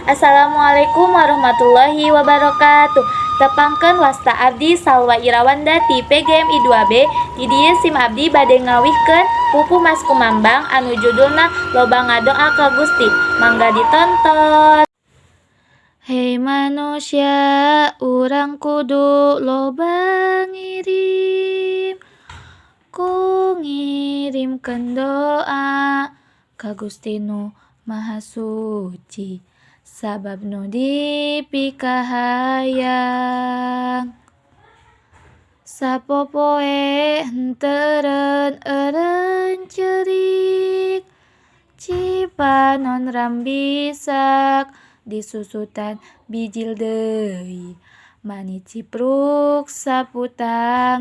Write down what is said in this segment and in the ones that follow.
Assalamualaikum warahmatullahi wabarakatuh. Tepangkeun, wasta abdi Salwa Irawanda ti PGMI 2B. Di dieu sim abdi bade ngawihkeun pupuh Maskumambang anu judulna Loba Ngadoa ka Gusti. Mangga ditonton. Hei manusia, urang kudu loba ngirim ku ngirimkeun doa ka Gusti Nu Maha Suci, sabab nu dipikahayang. Sapopoe henteu eureun-eureun ceurik, cipanon rambisak, disusutan bijil deui, mani cipruk sapu tangan.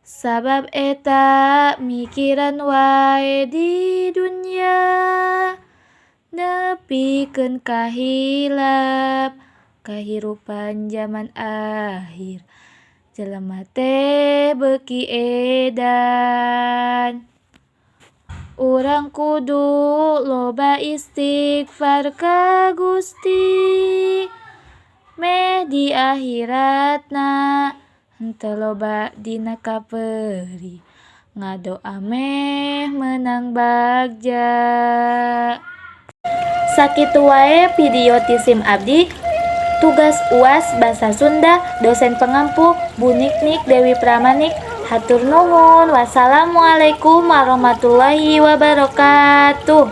Sabab eta mikiran wae di dunya, nepikeun ka hilap kahirupan jaman akhir, jelema teh beuki edan. Urang kudu loba istighfar ka Gusti, meh di akhiratna henteu loba dina kaperih, ngadoa meh meunang bagja. Sakitu wae video ti sim abdi, tugas UAS Basa Sunda, dosen pengampu Bu Niknik Dewi Pramanik. Hatur nuhun. Wassalamualaikum warahmatullahi wabarakatuh.